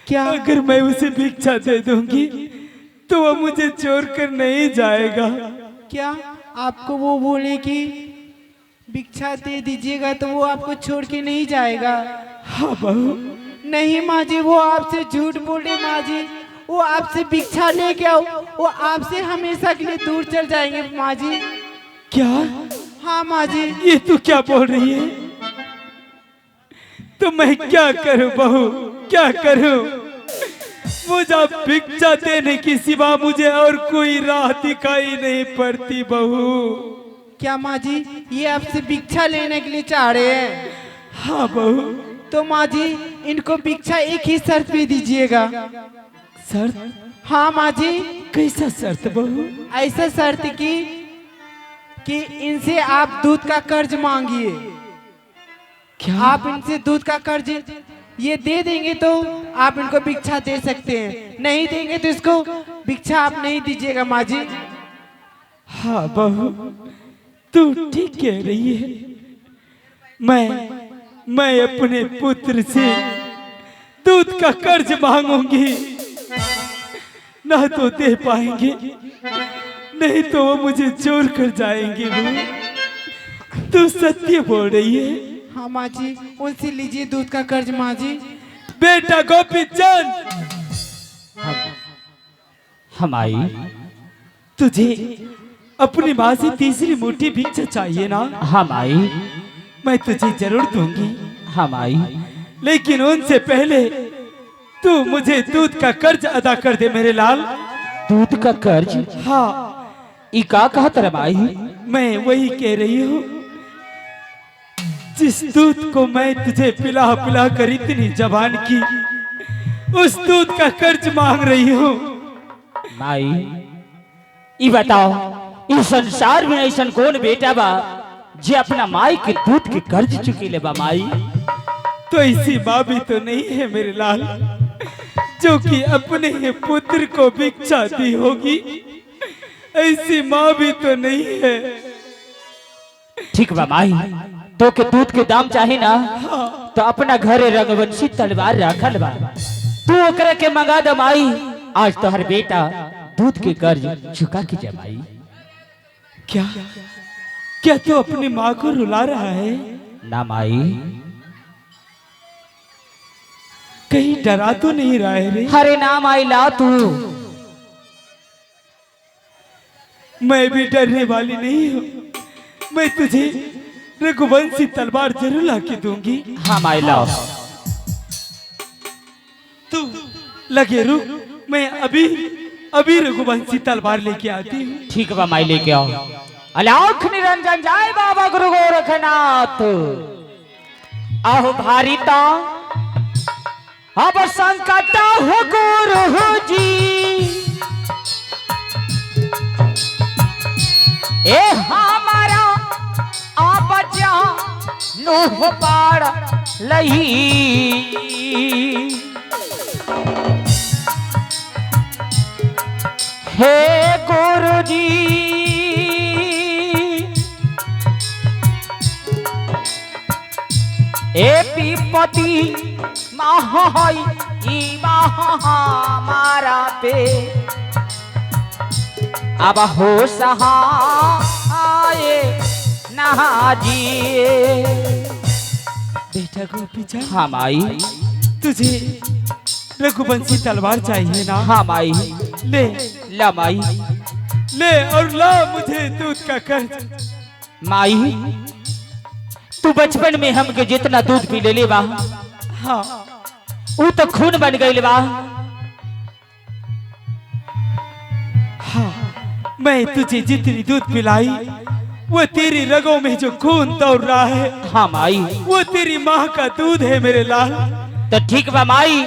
क्या अगर मैं उसे भिक्षा दे दूंगी तो वो मुझे छोड़ कर नहीं जाएगा। क्या आपको वो बोले कि भिक्षा दे दीजिएगा तो वो आपको छोड़ के नहीं जाएगा? हाँ बहू। नहीं माँ जी, वो आपसे झूठ बोल रहे माँ जी। वो आपसे भिक्षा लेके आओ, वो आपसे हमेशा के लिए दूर चल जाएंगे माँ जी। क्या? हाँ माँ जी। ये तू क्या बोल रही है? तो मैं क्या करूं बहू, क्या करूं? मुझे भिक्षा देने की सिवा मुझे और कोई राह दिखाई नहीं पड़ती बहू। क्या माँ जी, ये आपसे भिक्षा लेने के लिए चाह रहे हैं? हाँ बहू। तो माँ जी, इनको भिक्षा एक ही शर्त पे दीजिएगा। शर्त? हाँ माँ जी। कैसा शर्त बहू? ऐसा शर्त की कि इनसे आप दूध का कर्ज मांगिए। क्या? आप इनसे दूध का कर्ज ये दे देंगे तो आप इनको भिक्षा दे सकते हैं, नहीं देंगे तो इसको भिक्षा आप नहीं दीजिएगा माँ जी। हाँ बहू, तू ठीक कह रही है। मैं अपने पुत्र से दूध का कर्ज मांगूंगी, ना तो दे पाएंगे, नहीं तो वो मुझे छोड़ कर जाएंगे। बहू, तू सत्य बोल रही है। हाँ माँ जी, उनसे लीजिए दूध का कर्ज माँ जी। बेटा गोपी चंद। हम आई। तुझे अपनी माँ से तीसरी मुट्ठी भिक्षा चाहिए ना? हम आई। मैं तुझे जरूर दूंगी। हम आई। लेकिन उनसे पहले तू मुझे दूध का कर्ज अदा कर दे मेरे लाल। दूध का कर्ज? हाँ। ई का कहत रे माई? मैं वही कह रही हूँ, जिस दूध को मैं तुझे पिला पिला कर इतनी जवान की, उस दूध का कर्ज मांग रही हूँ। माई, ई बताओ, इस संसार में ऐसा कौन बेटा बा जे अपना माई के दूध के कर्ज चुकेले बा माई? तो ऐसी माँ भी तो नहीं है मेरे लाल, जो कि अपने ही पुत्र को भिक्षा दी होगी। ऐसी माँ भी तो नहीं है। ठीक बा माई, तो के दूध के दाम चाही ना? तो अपना घरे रघुवंशी तलवार रखल बा, तू ओकरा के मंगा दे माई। आज तो हर बेटा दूध के कर्ज चुका के जमाई। क्या क्या तू अपनी माँ को रुला रहा है? ना माई। कहीं डरा तो नहीं रहा है रे? हरे ना माई, ला तू। मैं भी डरने वाली नहीं हूँ। मैं तुझे रघुवंशी तलवार जरूर ला के दूंगी। हाँ माई, लाओ। तू लगे रुक, मैं अभी अभी रघुवंशी तलवार लेके आती हूँ। ठीक बा माई, लेके आओ। अलाख निरंजन, जय बाबा गुरु गोरखनाथ। आहो भारिता अब संकट हो गुरु जी, ए हमारा आप जा नुह पाड़ लही। हे गुरु जी, ए विपति महई ई मारा पे अब हो सहाय नहाजिए। बेटा गोपी चंद। हाँ माई। तुझे रघुवंशी तलवार चाहिए ना? हाँ माई। ले। ला माई। ले और ला मुझे दूध का कर्ज। माई, तू बचपन में हमके जितना दूध पी ले बा, हाँ, ऊ तो खून बन गई बा। हाँ, मैं तुझे जितनी दूध पिलाई, वो तेरी रगों में जो खून दौड़ रहा है, हाँ माई, वो तेरी माँ का दूध है मेरे लाल। तो ठीक बा माई,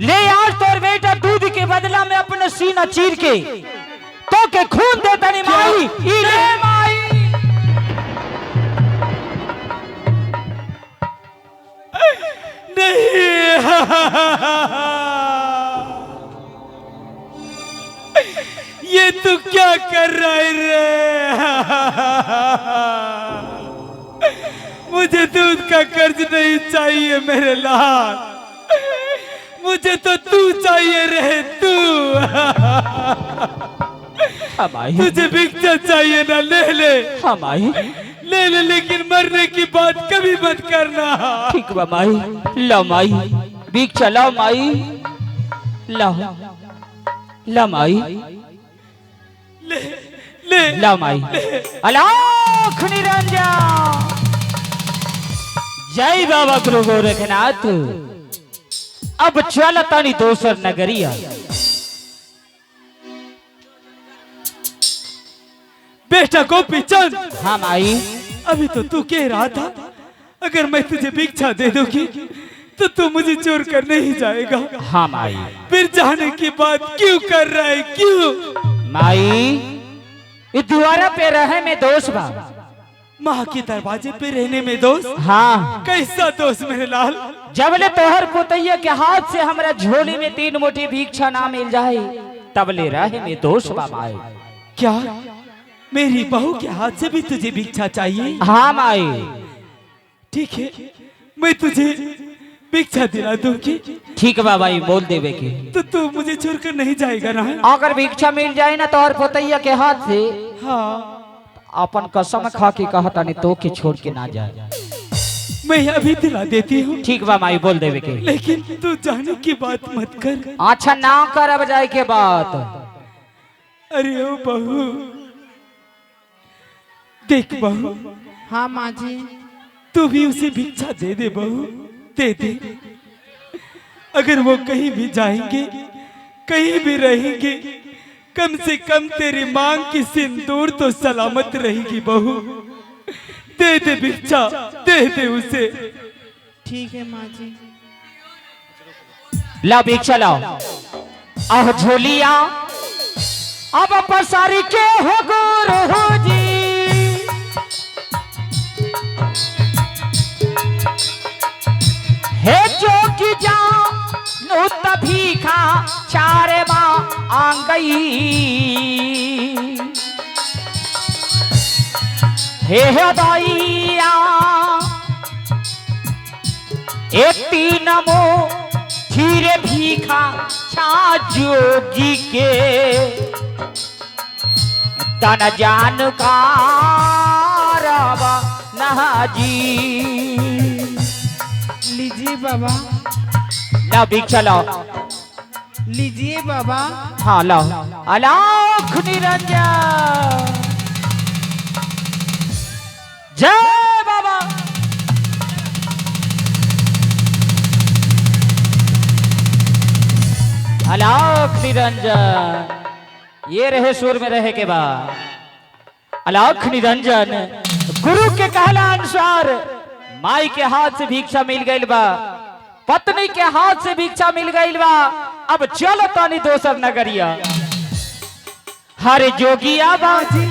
ले आज तोर बेटा दूध के बदला में अपना सीना चीर के तो के खून देता नहीं माई। ई ले माई। नहीं, ये तू क्या कर रहा है रे? मुझे दूध का कर्ज नहीं चाहिए मेरे लाल, मुझे तो तू चाहिए रहे तू। हाँ माई। तुझे भिक्षा चाहिए ना, ले ले। हाँ माई। ले ले, लेकिन मरने की बात कभी मत करना। ठीक बा माई, लो माई भिक्षा लाओ माई, लाओ ला माई, ले ले ला माई। अलाख निरंजन, जय बाबा गुरु गोरखनाथ। अब चल तानी दोसर नगरिया। बेटा गोपीचंद। हाँ माई। अभी तो तू कह रहा था अगर मैं तुझे भिक्षा दे दूंगी तो तू मुझे छोड़ कर नहीं जाएगा। हाँ माई। फिर जाने की बात क्यों कर रहा है, क्यों? माई, इस द्वारा पे रहे में दोष बा। माँ के दरवाजे पे रहने में दोष? हाँ। कैसा दोष मेरे लाल? जबले तोहर पुतैया के हाथ से हमरा झोली में 3 मोटी भिक्षा ना मिल जाए तबले रहे में दोष बा माई। क्या मेरी बहू के हाथ से भी तुझे भिक्षा चाहिए? हाँ माई। ठीक है, मैं तुझे भिक्षा दिला दूंगी। ठीक बा भाई, बोल देवे के। तो तू मुझे छोड़कर नहीं जाएगा ना? अगर भिक्षा मिल जाए ना तोहर पुतैया के हाथ से, हाँ, अपन कसम खा के कहता नहीं तो के छोड़ के ना जाए। मैं अभी दिला देती हूँ। ठीक बा माई, बोल देवे के। लेकिन तू जाने की बात मत कर। अच्छा ना कर अब जाए के बात। अरे ओ बहू, देख बहू। हाँ माँ जी। तू भी उसे भिक्षा दे दे बहू, दे दे। अगर वो कहीं भी जाएंगे, कहीं भी रहेंगे, कम से कम तेरी मांग की सिंदूर तो सलामत रहेगी बहू। दे दे भिक्षा, दे दे उसे। ठीक है माँ जी। ला भिक्षा लाओ। आह झोलिया अब पसारी के हो गुरु जी। हे जोगी जा नु तभी खा चारे माँ आ गई। हे दैया एक तीन मो धीरे भीखा छा जोगी के तन जान का नहाजी। लीजिए बाबा। ला भिक्षा लाओ। लीजिए बाबा। हाँ लाओ। अलाख निरंजन, जय बाबा। अलाख निरंजन, ये रहे सुर में रहे के बाद। अलाख निरंजन, गुरु के कहला अनुसार माई के हाथ से भिक्षा मिल गई बा, पत्नी के हाथ से भिक्षा मिल गई बा। अब चलो तानी दोसर नगरिया। हर जोगिया बाजी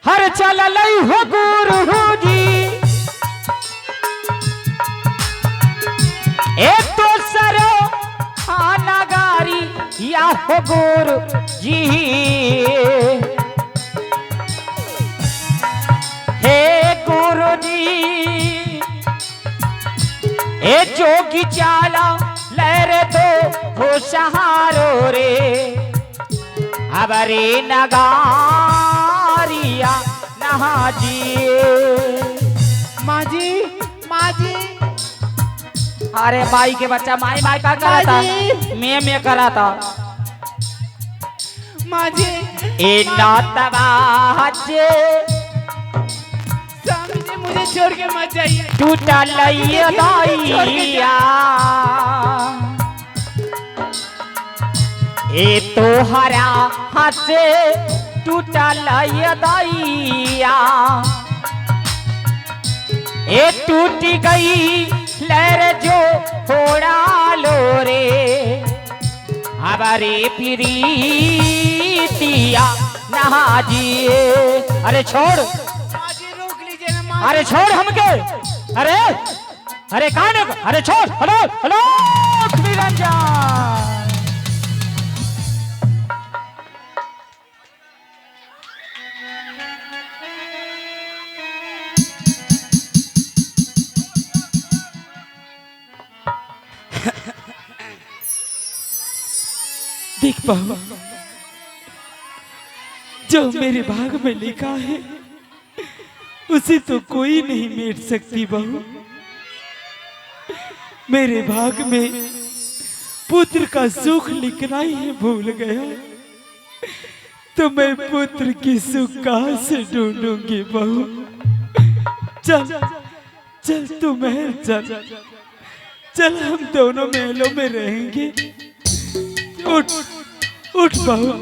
हर चल लई हो गुरु जी। एक दोसर नगारी या हो गुरु जी। हे गुरु जी, ए जोगी चाला लहर दो हो सहारो रे। अब रे नगारिया नहाजी। माँ जी, माँ जी। अरे माई के बच्चा माई माई का कराता, मैं कराता। माँ जी। ए नातवाजे स्वामी जी मुझे छोड़ के मत जाइए। टूटा लइया दाइया ए तोहरा हाथे टूटा लइया दाइया। ए टूट गई लहर जो होड़ा लो रे। हमारे प्रीतिया नहाजिए। अरे छोड़, रोक लीजिए ना। अरे छोड़ हमके। अरे अरे कौन? अरे छोड़। Hello hello Niranjan. देख बहू, जो मेरे भाग में लिखा है उसे तो कोई नहीं मेट सकती बहू। मेरे भाग में पुत्र का सुख लिखना ही भूल गया, तो मैं पुत्र की सुख कहां से ढूंढूंगी बहू। चल चल तू महल चल, चल हम दोनों महलों में रहेंगे। उठ उठ बहू।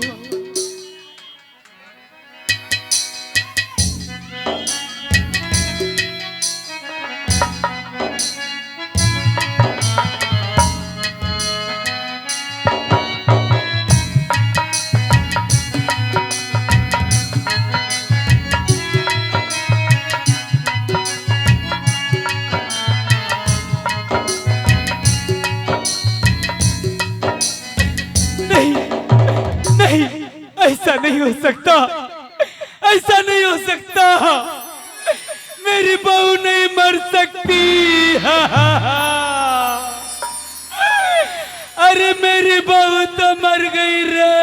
नहीं नहीं, ऐसा नहीं हो सकता, ऐसा नहीं हो सकता। मेरी बहू नहीं मर सकती। अरे मेरी बहू तो मर गई रे।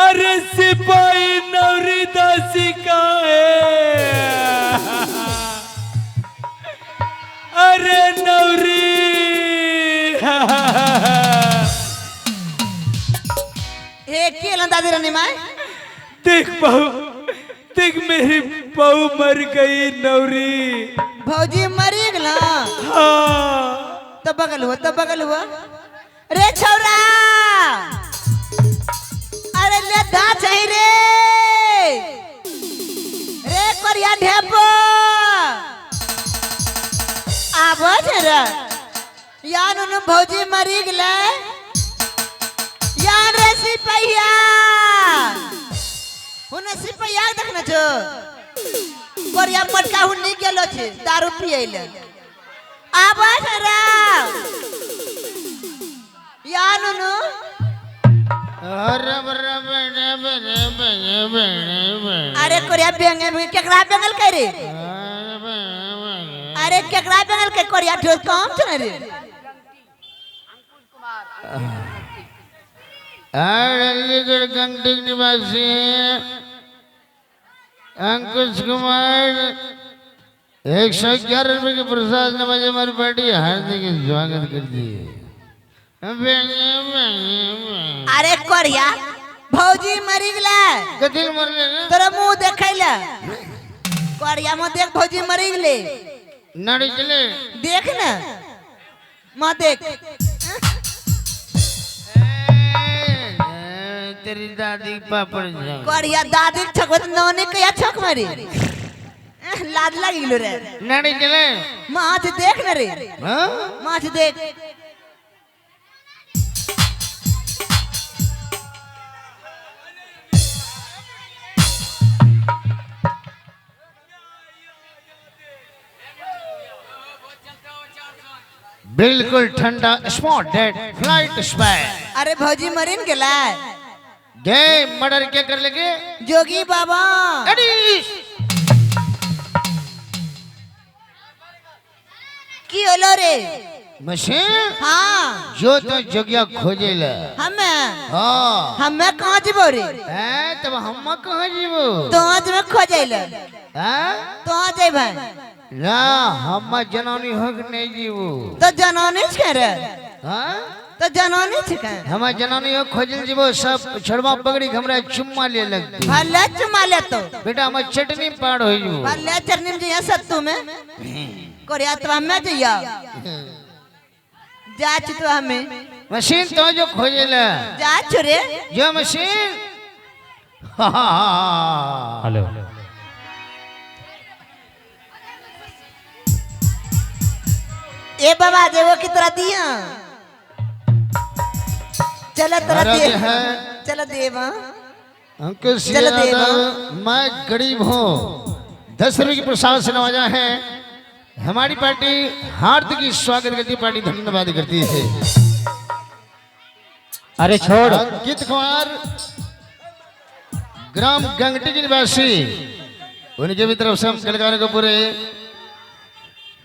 अरे सिपाही नवरी दासी का है। अरे नवरी। हे केलं दादी राणी my? देख बहू, देख मेरी बहू मर गई नवरी। भौजी मरी गेला? हाँ। तो बगल हुआ, तो बगल हुआ रे छौरा। अरे ले दा चाहिए रे, रे करिया ढेपो आबो जरा। यान उन भौजी मरी गेले। यान रे सिपहिया, हुन सिपहिया देखने छो करिया मटका हुन नहीं गेलो छे दारू पियले। आबो जरा यान उन। अरे कोरिया बेंगे में केकरा बेंगल करे? अरे केकरा बेंगल के कोरिया ठोस काम छ रे? अलीगढ़ गंगटिक निवासी अंकुश कुमार 111 रुपए के प्रसाद नवाजे हमारी पार्टी हार्दिक स्वागत करती है। अरे कोरिया भौजी मरी गेला। कथी मरले ना? तोरा मुंह देखैला कोरिया मुंह देख, भौजी मरी गेले। नाड़ी चले देख ना मां देख। तेरी दादी पापड़ जाओ। कोरिया दादी छक नौनी कया छक मारी लाद लगी गेलो रे। नाड़ी चले माछ देख ना रे। हां माछ देख। बिल्कुल ठंडा स्पॉट डेड फ्लाइट स्पैन। अरे भौजी मरीन गेला। गे मर्डर क्या कर लेंगे? जोगी बाबा। की होलो रे? मशीन। हाँ जो तो जोगिया खोजेला। हमें? हाँ। हमें कहाँ जीबो रे? हैं तब हम कहाँ जीबो? तो आज में खोजेला। हैं? तो आज जेबे। ना हम जनानी हो के नहीं जीबो। तो जनानी छे रे? हाँ? तो जनानी छे का? हम जनानी हो खोजल जीबो सब छड़वा पगड़ी हमरा चुम्मा ले लगती। भले चुम्मा ले तो। बेटा हम चटनी पाड़ हो जीबो। भले चटनी में जइया सत्तू में। कोरिया तो हमें जइया। जा तो हमें। मशीन तो जो खोजेला। जा रे। जो मशीन। हाँ। हेलो ए बाबा देवो की तरह दिया। चलो तरह दे। चलो देवा। अंकुश यादव मैं गरीब हूँ 10 रुपये की प्रसाद से नवाजा है हमारी पार्टी। हार्दिक स्वागत करती पार्टी धन्यवाद करती है। अरे छोड़। अंकित कुमार ग्राम गंगटी के निवासी उनके भी तरफ से हम कलाकारों को पूरे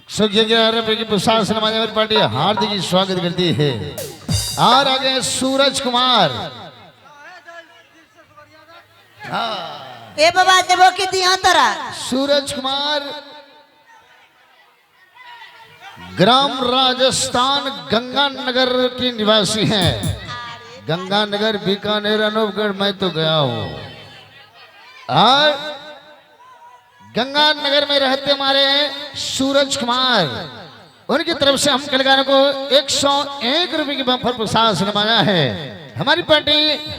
111 रुपए की प्रसाद से नवाजा, हमारी पार्टी हार्दिक स्वागत करती है। और आगे सूरज कुमार। ए बाबा, देबो की दिया तोरा? सूरज कुमार, ग्राम राजस्थान, गंगानगर के निवासी हैं। गंगानगर, बीकानेर, अनूपगढ़ मैं तो गया हूं। और गंगानगर में रहते हमारे सूरज कुमार, उनकी तरफ से हम कलाकारों को 101 रुपए की बम्पर प्रसाद से नवाजा है। हमारी पार्टी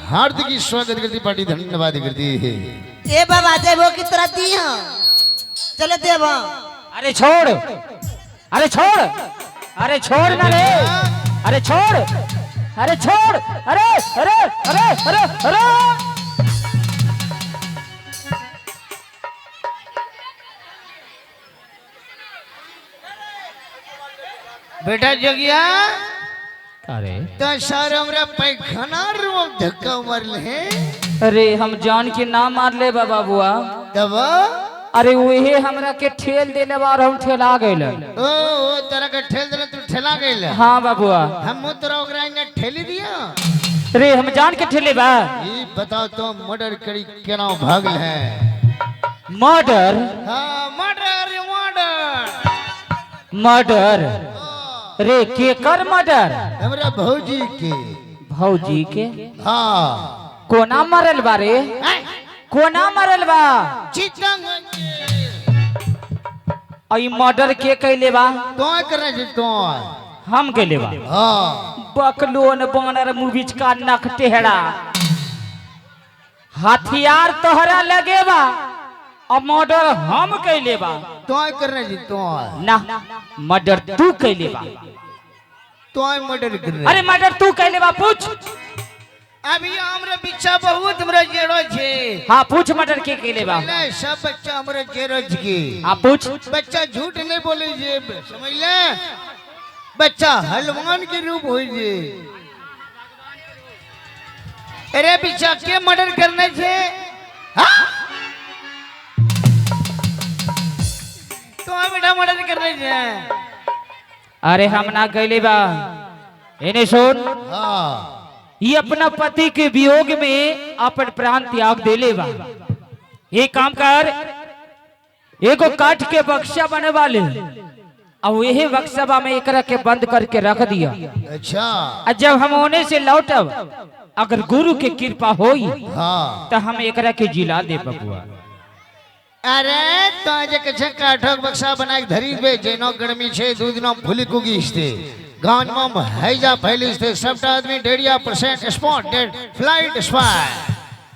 हार्दिक स्वागत करती, पार्टी धन्यवाद करती है। ए बाबा, देबो की तोरा दिया? चलो देबो। अरे छोड़, अरे छोड़, अरे छोड़ ना रे, अरे छोड़, अरे छोड़, अरे अरे अरे अरे अरे। बेटा जोगिया। अरे। तो सर, हमरा पैखाना रूम धक्का मारल है। अरे, हम जान के ना मार ले बाबा बुआ। तब? अरे, वही हमरा के ठेल देले बा और हम ठेला गइल। ओ ओ तोरा के ठेल देले, तू ठेला गइल? हाँ बाबुआ। हम तोरा ओकरा इने ठेली दिया। अरे, हम जान के ठेले बा। ई बताओ तो, मर्डर करी केना भागल है? मर्डर? हाँ, मर्डर, मर्डर। मर्डर रे? के कर मर्डर? हमरा भौजी के। भौजी के? हाँ। कोना मरल बा रे? कोना मरल बा? चितंग। ई मर्डर के कैले बा? तो करने छी तो। हम कैले बा? हाँ। बकलोन बानर मुबिच का नख टेहड़ा, हथियार तोहरा लगे बा और मर्डर हम कैले बा? तो करने छी तो। ना, मर्डर तू कैले बा। तो मर्डर करने। अरे, मर्डर तू कैले बा, पूछ। अभी हमरा पीछा बहुत हमरा जेरो छे। हाँ, पूछ, मर्डर के कैले बा? ले, सब बच्चा हमरा जेरो छे। हाँ, पूछ। बच्चा झूठ नहीं बोले जे, समझ ले? बच्चा हलवान के रूप हो जे। अरे पीछा, के मर्डर करने छे? हाँ? तो बेटा मर्डर करने छे। अरे, हम ना कैले बा। इन्हें सुन। हाँ। ये अपना पति के वियोग में अपन प्राण त्याग देले बा। ये काम कर, एगो काठ के बक्सा बनवा ले और यही बक्सवा में एकरा के बंद करके रख दिया। अच्छा। और जब हम होने से लौटब, अगर गुरु के कृपा होई, तो हम एकरा के जिला दे बबुआ। अरे, तो जे કે છે કાઠક બક્સા બનાવી ધરી દે, જેનો ગરમી છે દૂધનો ફૂલી કુગી છે, ગામમાં हैजा फैली છે, सबटा आदमी डेढ़िया परसेंट स्पॉट डेड फ्लाइट स्पाय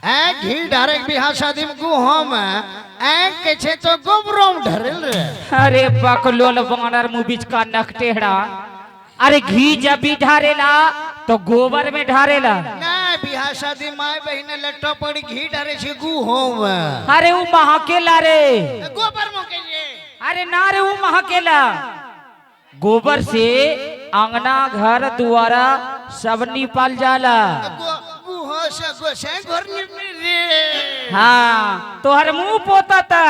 ए घी डायरेक्ट बिहार शादी में गु हम ए के छे तो गोबरोम ढरेल रे। अरे बकलोल बानर मुंह बीच का नख टेढ़ा, अरे घी जब भी ढारेला तो गोबर में ढारेला। ना, बिहार शादी माय बहिने लट्टो पड़ी घी ढारे छे गु हम। अरे, ऊ महकेला रे। गोबर में के लिए। अरे ना रे, ऊ महकेला। गोबर से अंगना घर द्वारा सब निपल जाला। गु गु से गो से घर निपले रे। हाँ, तोहर मुंह पोता ता।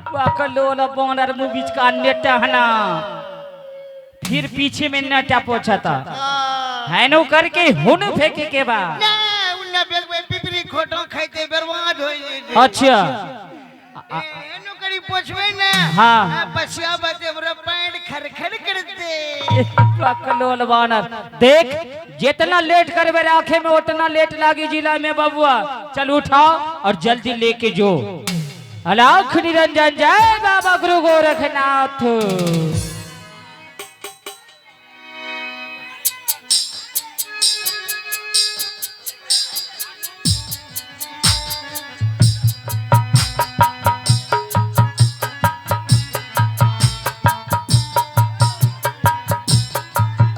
बकलोल बानर मुंह बीच का नेटहना, फिर पीछे में नटा पोछता है नो करके हुन फेंके के बा। ना, उन्ना बेग में पिपरी खोटो खाइते बर्बाद होई जेते। अच्छा। एनो करी पोछबै ने। हाँ। आ पसिया बाते हमरा पैंट खर खर करते। बकलोल बानर, देख, जितना लेट करबे राखे में, उतना लेट लागी जिला में बबुआ। चल उठाओ और जल्दी लेके जो। अलाख निरंजन, जय बाबा गुरु गोरखनाथ।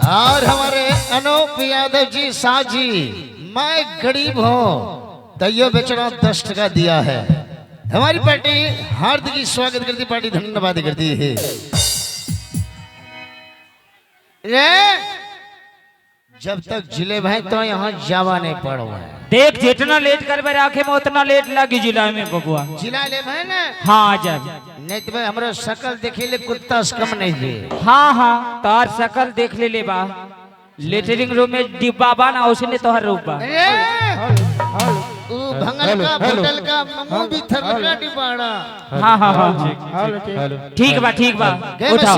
और हमारे अनूप यादव जी साजी, मैं गरीब हूँ तैयो बेचना 10 टका दिया है। हमारी पार्टी हार्दिक स्वागत करती, पार्टी धन्यवाद करती है। रे। जब तक जिले भाई तो यहाँ जावा नहीं पड़ो है। देख जितना लेट करबे राखे में उतना लेट लगी जिला में बबुआ। जिला ले भाई ना। हाँ जा। नहीं तो भाई हमारा शकल देखे ले कुत्ता से कम नहीं दे। हाँ हाँ तार शकल देख ले ले बा, लेटरिंग रूम में डिब्बा बा ना उसने तोहर रूप बा। ऊ भंगल का होटल का मुंह भी थरका डिबाड़ा। हाँ हाँ हाँ ठीक बा ठीक बा। गए। उठाओ।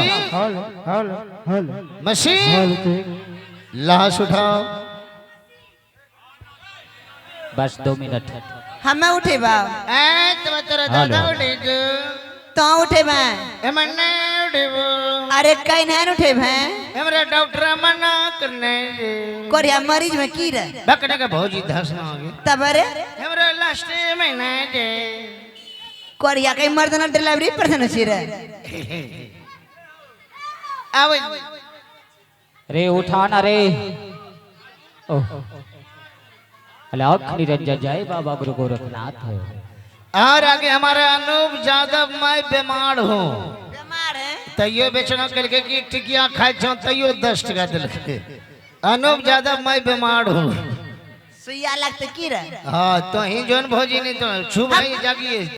मशीन मशीन लाश उठाओ। बस 2 मिनट। हमें उठेबा? ए तुम तेरा दादा उठे जो। तो उठेबा? ए मन्ना उठेबो। अरे कहीं नहीं उठेबे। हमरा डॉक्टर मना करने रे। कोरिया मरीज में की रे? बकने के भौजी धस ना आगे। तब अरे हमरा लास्ट महीना दे। कोरिया कहीं मर्दना डिलीवरी पर्सन छी रे। आवे। रे उठा ना रे। ओह अलाख निरंजन जय बाबा गुरु गोरखनाथ है। और आगे हमारे अनूप यादव मैं बीमार हूँ। बीमार है? तैयो बेचना करके कि टिकिया खाए छो तैयो 10 टका दिलके। अनूप यादव मैं बीमार हूँ। सुइया लगते की रे? हाँ तो ही जोन भौजी नहीं तो छू भाई जागिए।